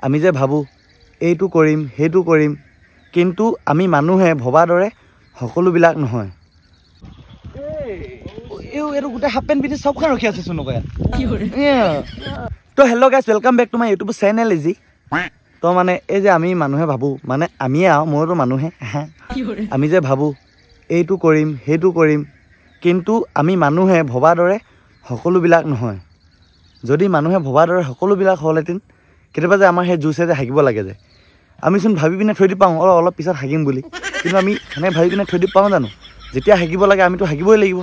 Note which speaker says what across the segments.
Speaker 1: আমি যে ভাবোঁ এইটো কৰিম সেইটো কৰিম, কিন্তু আমি মানুহে ভবাৰ দৰে সকলোবিলাক নহয়। এইটো গোটেই হাফ পেণ্ট পিন্ধি চবখন ৰখি আছে চোন নকয়। তো hello guys, welcome back to my YouTube channel easy. তো মানে এই যে আমি মানুহে ভাবোঁ, মানে আমিয়ে আৰু মইতো মানুহে, আমি যে ভাবোঁ এইটো কৰিম সেইটো কৰিম, কিন্তু আমি মানুহে ভবাৰ দৰে সকলোবিলাক নহয়। যদি মানুহে ভবাৰ দৰে সকলোবিলাক হ'লহেঁতেন, কেতিয়াবা যে আমাৰ সেই জুচে যে হাগিব লাগে যে, আমিচোন ভাবি পিনে থৈ দি পাওঁ অলপ অলপ পিছত হাগিম বুলি, কিন্তু আমি সেনেকৈ ভাবি পিনে থৈ দি পাওঁ জানো? যেতিয়া হাগিব লাগে আমিতো হাগিবই লাগিব।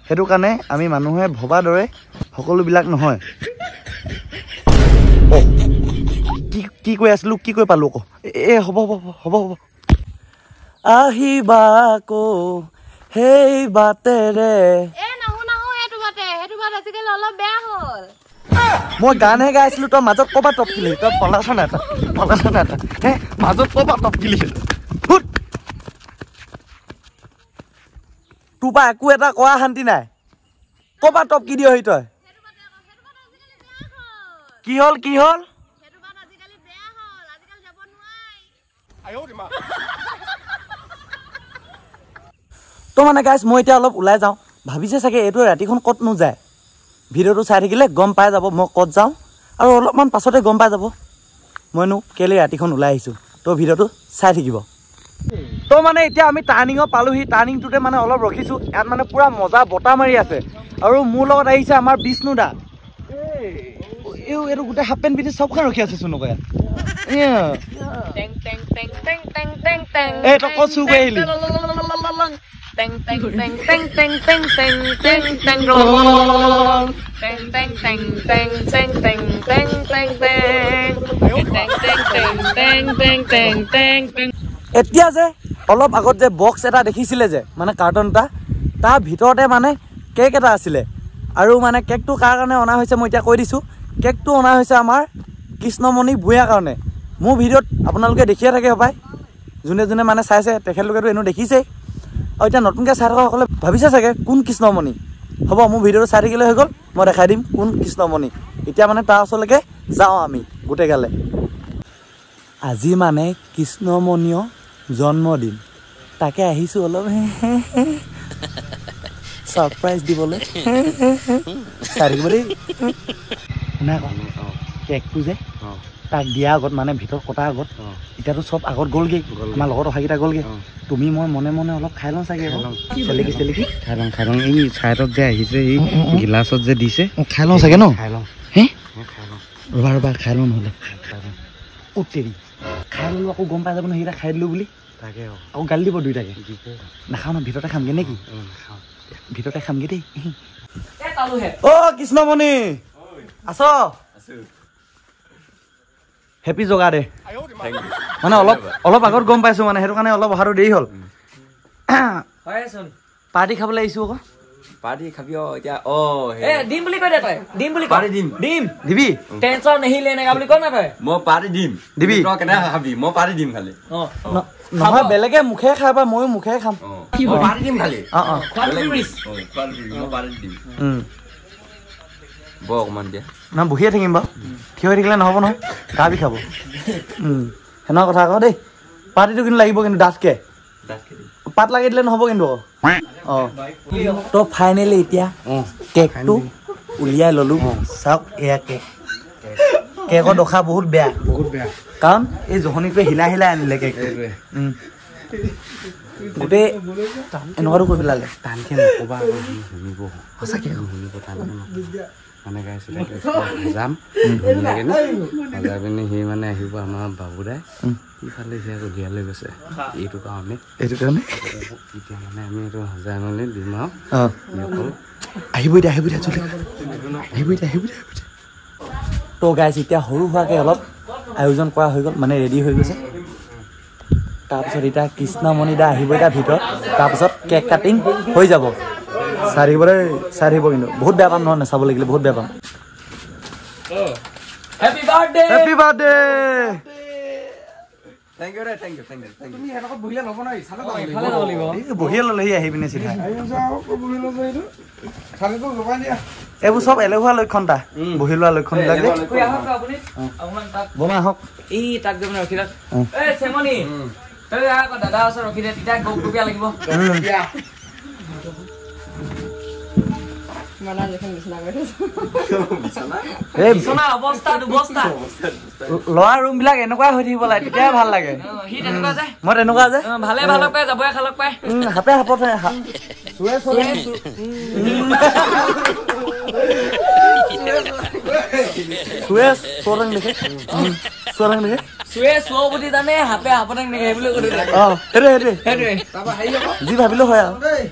Speaker 1: সেইটো কাৰণে আমি মানুহে ভবাৰ দৰে সকলোবিলাক নহয়। অ' কি কি কৈ আছিলোঁ, কি কৈ পালোঁ আকৌ? এই হ'ব হ'ব হ'ব হ'ব। আহিবা আকৌ সেই বাটেৰে। মই গানহে গাইছিলোঁ, তই মাজত ক'ৰপৰা টপকিলি? তই পলাছ নাই, তই পলাছ নাই, তই হে মাজত ক'ৰপৰা টপকিলি? তোৰ পৰা একো এটা কোৱা শান্তি নাই, ক'ৰপৰা টপকি দিয়হি তই? কি হ'ল কি হ'ল? তো মানে গাইছ, মই এতিয়া অলপ ওলাই যাওঁ। ভাবিছে চাগে এইটো ৰাতিখন ক'তনো যায়। ভিডিঅ'টো চাই থাকিলে গম পাই যাব মই ক'ত যাওঁ, আৰু অলপমান পাছতে গম পাই যাব মইনো কেলৈ ৰাতিখন ওলাই আহিছোঁ। তো ভিডিঅ'টো চাই থাকিব। তো মানে এতিয়া আমি টাৰ্ণিঙত পালোহি। টাৰ্ণিংটোতে মানে অলপ ৰখিছোঁ। ইয়াত মানে পূৰা মজা বতাহ মাৰি আছে, আৰু মোৰ লগত আহিছে আমাৰ বিষ্ণু দা। এইটো গোটেই হাফ পেণ্ট পিন্ধি চবখন ৰখি আছে চোন নকয়। এই তই ক'ত চুৰ কৰি আহিলি? এতিয়া যে অলপ আগত যে বক্স এটা দেখিছিলে যে, মানে কাৰ্টন এটা, তাৰ ভিতৰতে মানে কেক এটা আছিলে। আৰু মানে কেকটো কাৰ কাৰণে অনা হৈছে মই এতিয়া কৈ দিছোঁ। কেকটো অনা হৈছে আমাৰ কৃষ্ণমণি ভূঞাৰ কাৰণে। মোৰ ভিডিঅ'ত আপোনালোকে দেখিয়ে থাকে হপায়, যোনে যোনে মানে চাইছে তেখেতলোকেতো এনেও দেখিছেই। আৰু এতিয়া নতুনকৈ চাই থকাসকলে ভাবিছে চাগে কোন কৃষ্ণমণি হ'ব। মোৰ ভিডিঅ'টো চাই থাকিলে হৈ গ'ল, মই দেখাই দিম কোন কৃষ্ণমণি। এতিয়া মানে তাৰ ওচৰলৈকে যাওঁ আমি গোটেই গালে। আজি মানে কৃষ্ণমণিৰ জন্মদিন, তাকে আহিছোঁ অলপ ছাৰপ্ৰাইজ দিবলৈ। চাই থাকিব দেই। শুনা আকৌ, কেকটো যে তাক দিয়া আগত, মানে ভিতৰত কটাৰ আগত, এতিয়াতো চব আগত গ'লগৈ, আমাৰ লগত অহাকেইটা গ'লগৈ। তুমি মই মনে মনে অলপ খাই লওঁ চাগে, চেলেকি চেলেকি
Speaker 2: খাই লওঁ খাই লওঁ। এই ছাইডত যে আহিছে, এই গিলাচত যে দিছে,
Speaker 1: খাই লওঁ চাগে ন?
Speaker 2: খাই লওঁ।
Speaker 1: হে ৰ'বা ৰ'বা, খাই লওঁ নহ'লে। অ' তেৰি, খাই ল'লোঁ আকৌ গম পাই যাব নহয় সেইকেইটা খাই দিলোঁ বুলি।
Speaker 2: তাকে
Speaker 1: আকৌ গালি দিব দুইটাকে। নাখাওঁ ন, ভিতৰতে খামগৈ নে কি? ভিতৰতে খামগৈ দেই। অ' কৃষ্ণমণি আছ? হেপী জগা দে। মানে অলপ অলপ আগত গম পাইছোঁ, মানে সেইটো কাৰণে অলপ অহাটো দেৰি হ'ল। পাৰ্টি খাবলৈ আহিছোঁ আকৌ।
Speaker 3: পাৰ্টি খাবি এতিয়া?
Speaker 4: দিম বুলি কৈ দে তই, দিম বুলি
Speaker 3: পাৰ্টি দিম।
Speaker 4: দিম
Speaker 1: দিবি,
Speaker 4: টেনচন নাহিলে এনেকা বুলি ক না তই।
Speaker 3: মই পাৰ্টি দিম,
Speaker 1: দিবি।
Speaker 3: তই কেনেকৈ খাবি? মই পাৰ্টি দিম খালি।
Speaker 1: নহয় বেলেগে মুখে খাই বা ময়ো মুখে খাম।
Speaker 3: পাৰ্টি দিম খালি।
Speaker 1: অঁ অঁ,
Speaker 3: পাৰ্টি দিম। বৰ অকণমান দিয়া
Speaker 1: না, বহিয়ে থাকিম বাৰু। থিয় হৈ থাকিলে নহ'ব নহয়, গা বিষাব। সেনেকুৱা কথা আকৌ দেই। পাৰ্টিটো কিন্তু লাগিব কিন্তু, ডাঠকে পাত লাগি দিলে নহ'ব কিন্তু। অঁ, তো ফাইনেলি এতিয়া কেকটো উলিয়াই ল'লোঁ। চাওক, এয়া কেক। কেকৰ দশা বহুত বেয়া,
Speaker 2: বহুত বেয়া,
Speaker 1: কাৰণ এই জহনীটোৱে হিলাই হিলাই আনিলে কেকটো, গোটেই এনেকুৱাটো কৰি পেলালে।
Speaker 2: টানকৈ নক'বা আকৌ, শুনিব।
Speaker 1: সঁচাকৈ
Speaker 2: শুনিব, টানকৈ নক'বা। মানে গাইছিলে যাম ধুনীয়াকৈ ন, সজাই পিনি সি মানে আহিব আমাৰ বাবুদাই, ইফালে সি আকৌ উলিয়াই লৈ গৈছে। এইটো কাৰণে,
Speaker 1: এইটো কাৰণে
Speaker 2: এতিয়া মানে আমি এইটো সজাই মেলি দিম আৰু। অকল
Speaker 1: আহিব এতিয়া, আহিব এতিয়া, জলদি আহিব এতিয়া, আহিব এতিয়া, আহিব এতিয়া। তো গাইছ, এতিয়া সৰু সুৰাকৈ অলপ আয়োজন কৰা হৈ গ'ল, মানে ৰেডি হৈ গৈছে। তাৰপিছত এতিয়া কৃষ্ণমণি দা আহিব এতিয়া ভিতৰত, তাৰপিছত কেক কাটিং হৈ যাব। চাই থাকিব দেই, চাই থাকিব কিন্তু। বহুত বেয়া পাম নহয় নাচাব লাগিলে, বহুত বেয়া পাম।
Speaker 4: Happy birthday,
Speaker 1: happy birthday.
Speaker 3: Thank you ৰে, thank you, thank you, thank you.
Speaker 2: তুমি হেনকত বহিলে ল'ব নোৱাৰি, চালে যাব লাগিব।
Speaker 4: ইফালে যাব লাগিব।
Speaker 1: এই বহিয়ে ল'লেহি আহি পিনে চিধা।
Speaker 2: আহি যাওঁ, বহি ল'ব এইটো। চালেতো ল'বা দিয়া।
Speaker 1: এইবোৰ চব এলেহুৱা লক্ষণ তা, বহি লোৱা লক্ষণবিলাক যে।
Speaker 4: খুৰী আহক আপুনি, অকণমান তাক
Speaker 1: বমা আহক।
Speaker 4: এই তাক যে মানে ৰখি থাক। এই চেমনি, তই আহ আকৌ দাদা ওচৰত ৰখি দে, তেতিয়া গপগপীয়া লাগিব।
Speaker 1: এই
Speaker 4: বিচনা অৱস্থা দুৱস্থা।
Speaker 1: ল'ৰা ৰুম বিলাক এনেকুৱাই হৈ থাকিব লাগে, তেতিয়াহে ভাল লাগে।
Speaker 4: অ, সি তেনেকুৱা যে।
Speaker 1: মই তেনেকুৱা যে।
Speaker 4: অ, ভালে ভালক পায়, যাবই খালক পায়।
Speaker 1: হাতে হাতত চুৱে চোৰং দেখে, চোৰং দেখে।
Speaker 4: চুৱে চুৱ বুলি জানে, হাতে হাপতে নেখে বুলি কৈ দিলে।
Speaker 1: অ, সেইটোৱে, সেইটোৱে।
Speaker 4: সেইটোৱে।
Speaker 2: তাৰপা হেৰি আকৌ।
Speaker 1: যি ভাবিলেও হয় আৰু।
Speaker 2: দেই।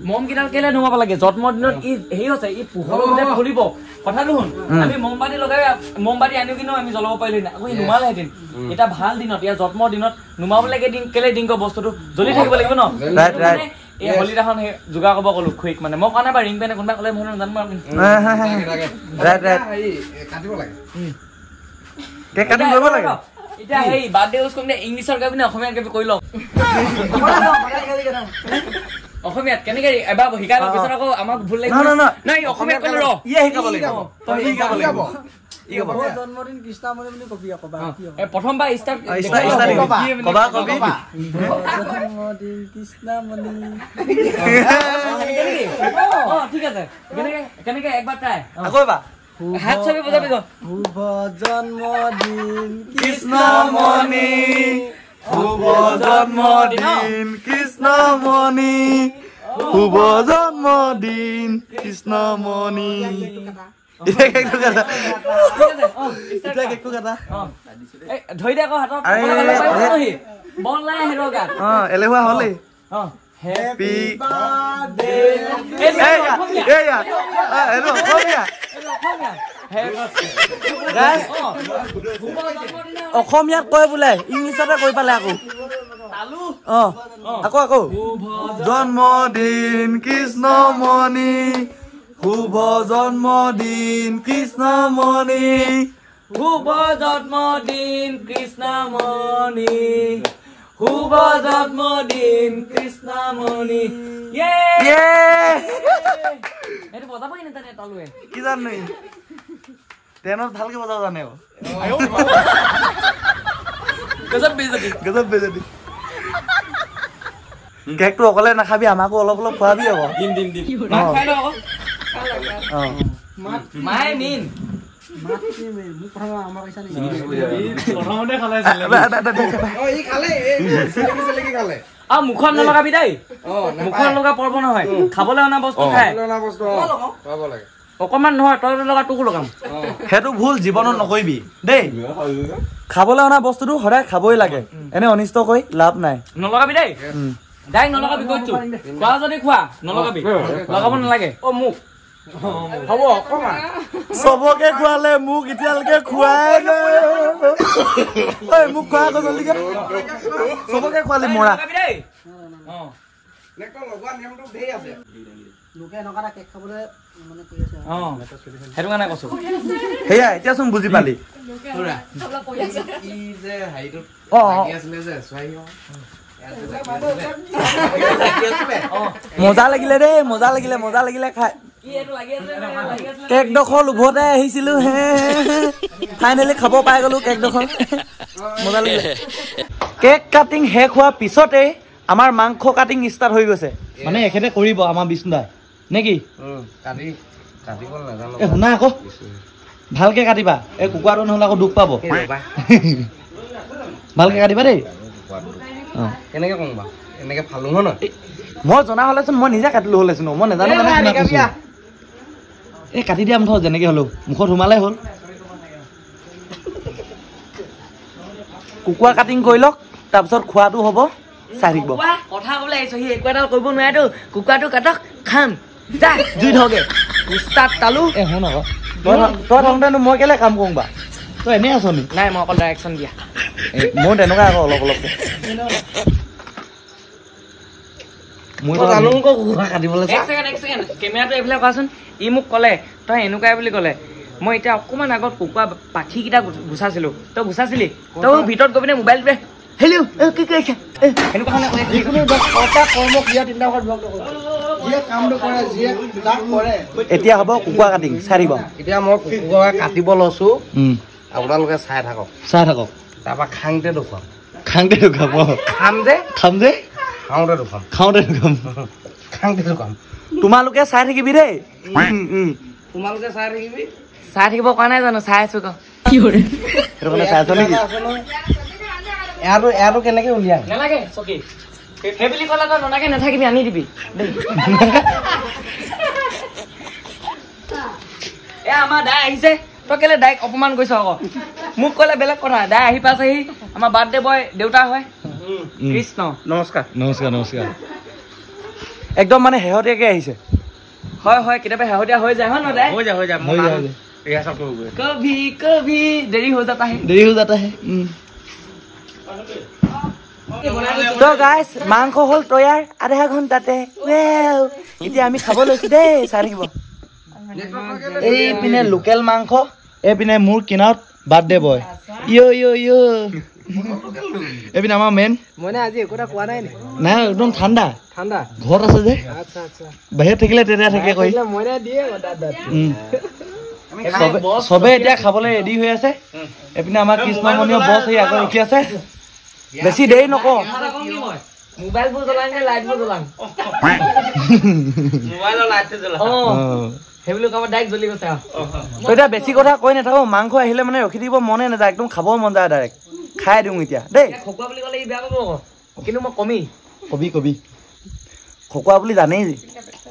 Speaker 4: মম কেইডাল কেলে নুমাব লাগে? জন্মদিনত ই হেৰি হৈছে, ই পোহৰ যে ফুলিব। কথাটো শুন, আমি মমবাতি লগাই মমবাতি আনিও কিন্তু আমি জ্বলাব পাৰিলো নাই, আকৌ ই নুমালেহেঁতেন। এতিয়া ভাল দিনত, ইয়াৰ জন্মৰ দিনত নুমাব লাগে দিন, কেলে দিন কয় বস্তুটো জ্বলি থাকিব লাগিব ন?
Speaker 1: Right, right.
Speaker 4: মানে এই হলিদাখন সেই যোগাৰ কৰিব ক'লো খুৰীক, মানে মই কোৱা নাই বাৰু, ৰিং পেনে কোনোবাই ক'লে মই নাজানো বাৰু।
Speaker 1: Right, right.
Speaker 2: হেৰি, কাটিব লাগে।
Speaker 1: কেক কাটিং কৰিব লাগে।
Speaker 4: এতিয়া সেই বাৰ্থডে ইউজ কৰিম, ইংলিছত গাবি নে অসমীয়াত গাবি কৰি লওক। অসমীয়াত কেনেকে এবাৰ শিকাই লওক, পিছত আকৌ আমাক ভুল লাগিব।
Speaker 1: না, না, না।
Speaker 4: নাই, অসমীয়াত ক'লে ৰ।
Speaker 1: ইয়ে শিকাব লাগিব। তই শিকাব লাগিব। ই ক'ব।
Speaker 5: জন্মদিন কৃষ্ণামণি বুলি কবি আকৌ, বা কি হ'ব?
Speaker 4: এ, প্ৰথমবাৰ ষ্টাৰ্ট
Speaker 1: অ, ষ্টাৰ্ট, ষ্টাৰ্ট
Speaker 2: কবা।
Speaker 1: কবা, কবি।
Speaker 5: জন্মদিন কৃষ্ণামণি।
Speaker 4: অ, ঠিক আছে। কেনেকে, কেনেকে একবাৰ ট্ৰাই।
Speaker 1: আকৌ এবাৰ।
Speaker 4: হাত চাপি বজাবি গৈ।
Speaker 5: শুভ জন্মদিন
Speaker 1: কৃষ্ণমণি, শুভ জন্মদিন কৃষ্ণমণি, শুভ জন্মদিন কৃষ্ণমণি। এতিয়া কেকটো কাটা।
Speaker 4: ঠিক আছে, অ, ষ্টাৰ্ট
Speaker 1: এতিয়া কেকটো কাটা।
Speaker 4: অ। এই, ধৰি দে আকৌ হাতত।
Speaker 1: আৰে,
Speaker 4: অকলে বল নাই হেৰৰ গাত।
Speaker 1: অ, এলেহুৱা হ'লেই।
Speaker 4: অ,
Speaker 1: হেপী
Speaker 4: এইটো
Speaker 1: এইয়া,
Speaker 4: অসমীয়া।
Speaker 1: এইয়া, অ, এইটো অসমীয়া।
Speaker 4: এইটো অসমীয়া।
Speaker 1: Guys,
Speaker 4: অ, শুভ জন্মদিন।
Speaker 1: অসমীয়াত কয় বোলে, ইংলিছতে কৈ পালে আকৌ।
Speaker 4: তালু।
Speaker 1: অ, আকৌ, আকৌ। জন্মদিন কৃষ্ণমণি, শুভ জন্মদিন কৃষ্ণমণি,
Speaker 4: শুভ জন্মদিন কৃষ্ণমণি, শুভ জন্মদিন কৃষ্ণমণি। ইয়ে!
Speaker 1: ইয়ে!
Speaker 4: এইটো বজাবই নাজানে তালুৱে।
Speaker 1: কি জানো টেনত ভালকে বজাব জানে আকৌ।
Speaker 4: গজব বেজতি।
Speaker 1: গজব বেজতি। কেকটো অকলে নাখাবি, আমাকো অলপ অলপ খোৱাবি আকৌ।
Speaker 4: দিম, দিম, দিম। মাক খাই লওঁ আকৌ।
Speaker 1: অ।
Speaker 4: মায়ে মেইন।
Speaker 5: মোক প্ৰথমে আমাৰ কৈছা নেকি?
Speaker 6: প্ৰথমতে খালে।
Speaker 2: অ, ই খালে, এই চেলেকি চেলেকি খালে।
Speaker 4: আৰু মুখত নলগাবি দেই।
Speaker 2: অ, নাপায়।
Speaker 4: মুখত লগা পৰ্ব নহয়, খাবলৈ অনা বস্তু খাই।
Speaker 2: খাবলৈ অনা বস্তু, অ, খুৱাব লাগে।
Speaker 4: অকণমান নহয়, তই লগা তোকো লগাম।
Speaker 2: অ।
Speaker 1: সেইটো ভুল জীৱনত নকৰিবি দেই। খাবলৈ অনা বস্তুটো সদায় খাবই লাগে, এনে অনিষ্ট কৰি লাভ নাই।
Speaker 4: নলগাবি দেই, ডাইৰেক্ট নলগাবি কৈছো। খোৱা যদি খোৱা, নলগাবি, লগাব নালাগে।
Speaker 2: অ, মোক হ'ব অকণমান।
Speaker 1: চবকে খুৱালে, মোক এতিয়ালৈকে খুৱাই নাই। ঐ, মোক খোৱা আকৌ জল্দিকে। চবকে খুৱালি মৰা।
Speaker 4: নলগাবি দেই। অ।
Speaker 2: নেকটো লগোৱা নিয়মটো ধেৰ আছে।
Speaker 5: লোকে এনেকুৱা এটা কেক খাবলৈ মানে কৰি আছে।
Speaker 4: অ, সেইটো কাৰণে কৈছো।
Speaker 1: সেয়া এতিয়াচোন বুজি পালি।
Speaker 2: ই যে হেৰিটোত
Speaker 1: অ, অ।
Speaker 2: লাগি আছিলে যে, চোৱাহি অ। ইয়াত যে লাগি আছিলে।
Speaker 4: অ।
Speaker 1: মজা লাগিলে দেই, মজা লাগিলে, মজা লাগিলে খাই।
Speaker 4: কি এইটো লাগি আছিলে নে? লাগি আছিলে।
Speaker 1: কেক ডোখৰ লোভতে আহিছিলো হে, ফাইনেলি খাব পাই গলো কেক ডোখৰ, মজা লাগিলে। কেক কাটিং শেষ হোৱাৰ পিছতেই আমাৰ মাংস কাটিং ষ্টাৰ্ট হৈ গৈছে। মানে এখেতে কৰিব আমাৰ বিষ্ণুদাই নে কি?
Speaker 2: কাটি কাটিব নাজানো।
Speaker 1: এ শুনা আকৌ, ভালকে কাটিবা, এই কুকুৰাটো নহ'লে আকৌ দুখ পাব। ভালকে কাটিবা দেই। অ।
Speaker 2: কেনেকে কম বাৰু? এনেকে ফালো হয় নহয়?
Speaker 1: মই জনা হ'লেচোন মই নিজে কাটিলো হ'লেচোন, মই নাজানো কাৰণে তোমাক কৈছো। এই কাটি দিয়া মুঠত যেনেকে হ'লেও মুখত সোমালে হ'ল। কুকুৰা কাটিং কৰি লওক, তাৰপিছত খোৱাটো হ'ব, চাই থাকিব।
Speaker 4: কুকুৰা কথা ক'বলৈ আহিছো, সি একো এডাল কৰিব নোৱাৰেতো। কুকুৰাটো কাটক, খাম, যা জুই ধৰগে উস্তাদ তালু।
Speaker 1: এ শুন আকৌ, তই থাকোঁতেনো মই কেলে কাম কৰোঁ বা? তই এনেই আছ নি?
Speaker 4: নাই, মই অকল ডাইৰেকশ্যন দিয়া।
Speaker 1: এ, মই তেনেকুৱা আকৌ অলপ অলপকে। মই
Speaker 2: মই জানো আকৌ কুকুৰা কাটিবলৈ।
Speaker 4: এক ছেকেণ্ড, এক ছেকেণ্ড, কেমেৰাটো এইফালে কোৱাচোন। ই মোক ক'লে তই এনেকুৱাই বুলি ক'লে, মই এতিয়া অকণমান আগত কুকুৰা পাখিকেইটা গুচাইছিলোঁ, তই গুচাইছিলি? তই ভিতৰত গৈ পিনে মোবাইলটোৱে হেল্ল' কি কৰিছা সেনেকুৱা।
Speaker 1: এতিয়া হ'ব কুকুৰা কাটিং, চাই দিব।
Speaker 2: এতিয়া মই কুকুৰা কাটিব লৈছো, আপোনালোকে চাই থাকক,
Speaker 1: চাই থাকক।
Speaker 2: তাৰপৰা খাংতে দেখুৱাম,
Speaker 1: খাংতে দেখুৱাম,
Speaker 2: খাম যে,
Speaker 1: খাম যে,
Speaker 2: খাওঁতে দেখুৱাম,
Speaker 1: খাওঁতে দেখুৱাম,
Speaker 2: খাংতে দেখুৱাম।
Speaker 1: তোমালোকে চাই থাকিবি দেই,
Speaker 2: তোমালোকে চাই থাকিবি।
Speaker 4: চাই থাকিব কোৱা নাই জানো? চাই আছো।
Speaker 1: সেইটো কাৰণে চাই আছ নেকি?
Speaker 2: এয়াটো কেনেকে উলিয়াই
Speaker 4: নালাগে চকী সেই বুলি ক'লে তই ননাকে নাথাকিবি, আনি দিবি দেই। এ আমাৰ দাই আহিছে, তই কেলে দাইক অপমান কৰিছ আকৌ? মোক ক'লে বেলেগ কথা, দাই আহি পাইছেহি, আমাৰ বাৰ্থডে বয় দেউতা হয়। কৃষ্ণ।
Speaker 2: নমস্কাৰ,
Speaker 1: নমস্কাৰ, নমস্কাৰ। একদম মানে শেহতীয়াকে আহিছে।
Speaker 4: হয় হয়, কেতিয়াবা শেহতীয়া হৈ যায়, হয় নহয় দাই?
Speaker 2: হৈ যায়, হৈ যায়, ৰিহাৰ্চেল কৰিব গৈ।
Speaker 4: কভি কভি দেৰি হৈ যাতা হে,
Speaker 1: দেৰি হৈ যাতা হে। তো গাইছ, মাংস হ'ল তৈয়াৰ আধা ঘণ্টাতে। এতিয়া আমি খাব লৈছো দেই, চাই থাকিব। এইপিনে লোকেল মাংস, এইপিনে মোৰ কিনাৰত বাৰ্থডে বয়। ইয় ইয় ইয়, এইপিনে আমাৰ মেইন।
Speaker 5: মানে আজি একো এটা কোৱা নাই নি?
Speaker 1: নাই, একদম ঠাণ্ডা
Speaker 5: ঠাণ্ডা
Speaker 1: ঘৰত আছে যে।
Speaker 5: আচ্ছা আচ্ছা,
Speaker 1: বাহিৰত থাকিলে তেতিয়া থাকে কৈ।
Speaker 5: মইনা দিয়ে
Speaker 1: চবে এতিয়া খাবলৈ ৰেডি হৈ আছে। এইপিনে আমাৰ কৃষ্ণমণিয় বছ এই আগত ৰখি আছে। বেছি দেৰি নকওঁ।
Speaker 4: মোবাইলবোৰ জ্বলাম নে লাইটবোৰ জ্বলাম?
Speaker 2: মোবাইলৰ লাইটটো জ্বলাম।
Speaker 4: সেইবুলি ক'ব ডাইৰেক্ট জ্বলি গৈছে।
Speaker 1: তো এতিয়া বেছি কথা কৈ নাথাকো, মাংস আহিলে মানে ৰখি থাকিব মনে নাযায়, একদম খাব মন যায়, ডাইৰেক্ট খাই দিওঁ এতিয়া দেই।
Speaker 4: খকুৱা বুলি ক'লে ই বেয়া পাব আকৌ, কিন্তু মই কমি
Speaker 1: কবি কবি খকুৱা বুলি জানেই,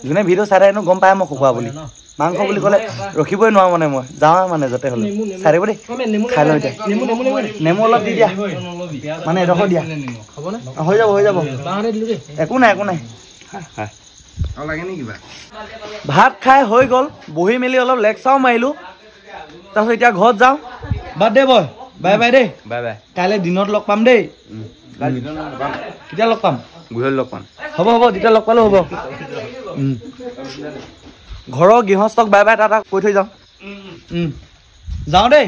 Speaker 1: যোনে ভিডিঅ' চাই থাকে গম পায় মই খকুৱা বুলি। মাংস বুলি ক'লে ৰখিবই নোৱাৰো মানে, মই যাওঁ মানে য'তে হ'লে। চাই থাকিব দেই, খাই লওঁ এতিয়া। নেমু অলপ দি দিয়া, মানে এডোখৰ দিয়া, হৈ যাব, হৈ যাব, একো নাই, একো নাই। ভাত খাই হৈ গ'ল, বহি মেলি অলপ লেকচাৰো মাৰিলোঁ, তাৰপিছত এতিয়া ঘৰত যাওঁ। বাৰ্থডে বয়, বাই বাই দেই,
Speaker 3: বাই বাই।
Speaker 1: কাইলৈ দিনত লগ পাম দেই। কেতিয়া লগ পাম?
Speaker 3: গধূলি লগ পাম।
Speaker 1: হ'ব হ'ব, যেতিয়া লগ পালেও হ'ব। ঘৰৰ গৃহস্থক বাই বাই টাটা কৈ থৈ যাওঁ। যাওঁ দেই,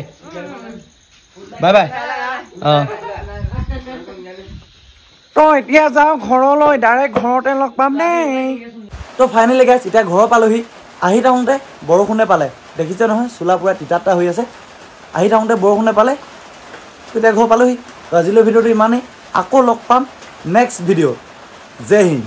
Speaker 1: বাই বাই। অঁ, তো এতিয়া যাওঁ ঘৰলৈ, ডাইৰেক্ট ঘৰতে লগ পাম দেই। তো ফাইনেলি গাইছ, এতিয়া ঘৰ পালোহি। আহি থাকোঁতে বৰষুণে পালে, দেখিছে নহয় চোলা পূৰা তিতা হৈ আছে। আহি থাকোঁতে বৰষুণে পালে, এতিয়া ঘৰ পালোহি। তো আজিলৈ ভিডিঅ'টো ইমানেই, আকৌ লগ পাম নেক্সট ভিডিঅ'। জয় হিন্দ।